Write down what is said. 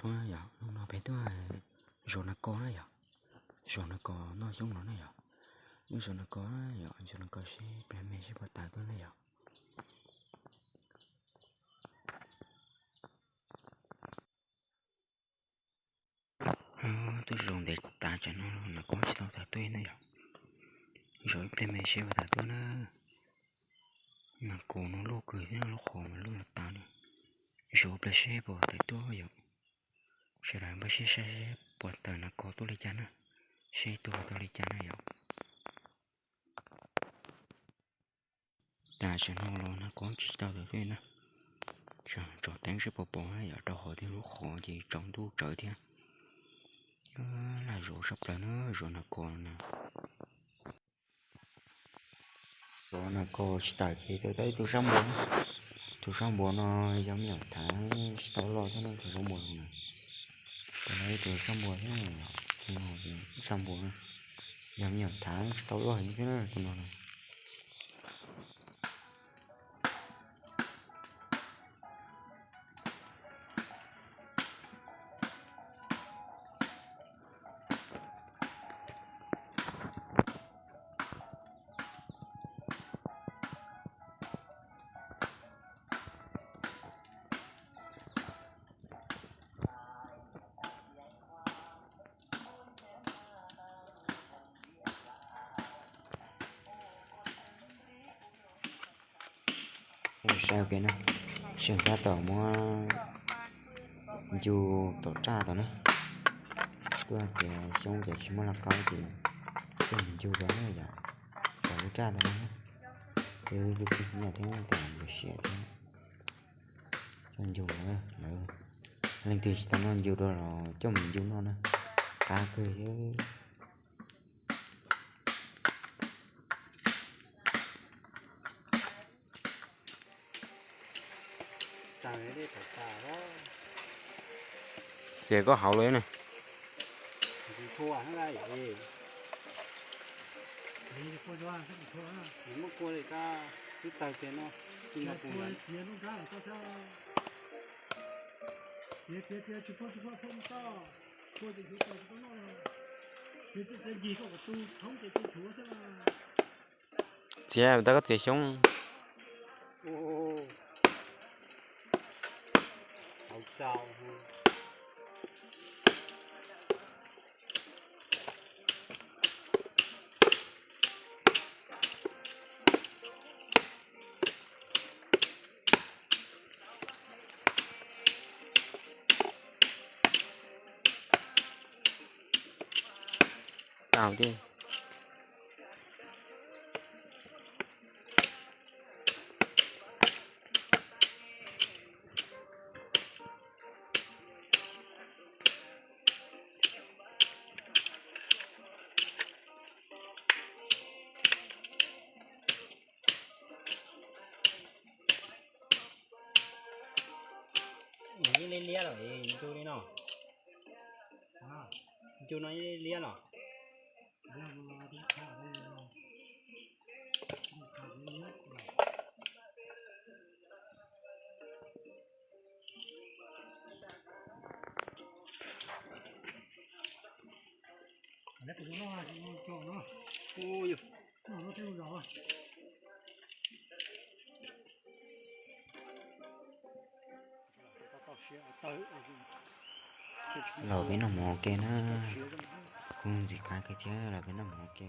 Yog hnub no peb tuaj zov nas kos na yog, zov nas kos noj xyoob no na yog. Wb zov nas kos yog, zov nas kos seb pliag me seb puas tas tuaj na yog. Tuaj zov ntev tas tsam no los nas kos tsis tau tas tuaj na yog. Zov ib pliag me seb puas tas tuaj na. Nas kos no luaj kawg thiab, lub qhov mas luaj los tas li. Zov pliag seb puas tas tuaj yog. Sawv daws npaj siab saib seb puas tawm nas kos tuaj li cas na, seb tuaj tau li cas na yog. Tas tsam no los nas kos tsis tau tas tuaj na. Tsom teeb seb puas pom na yog, rau qhov tias lub qhov ces tsaus ntuj tsawv thiab. Laj zov tshaj plaws na, zov nas kos na. Zov nas kos tsis tawm ces tau ib tug zaj npua na. Tus zaj npua no yog me nyuam thav tsis tau loj thiab na, tus zaj npua no na. Tau ib tug zaj npua thiab, tus no zaj npua na, yog me nyuam thav tsis tau loj thiab na tus no na. Saib ua ke na, seem tab tom muab ncu tom raj tod na. Tuaj txiav xyoob ces tsis muaj laj kaub ces coj mus ncu rau na yom, tom lub raj tod na. Twb hlub hlub nyiaj thiab tab tom npau siab thiab. Coj ncu lawm, leej twg tsis tau noj ncu rau los coj mus ncu noj na, qab kawg thiab. Txiav koj hauv lawm ne. Txiav, tau koj txiav xyoob. Tau thiab. Nws yeej liab liab lawm, ncu li no. Ncu no yeej liab liab los. Los peb noj mov ua ke na, kuj ntxim qab kawg thiab, los peb noj mov ua ke.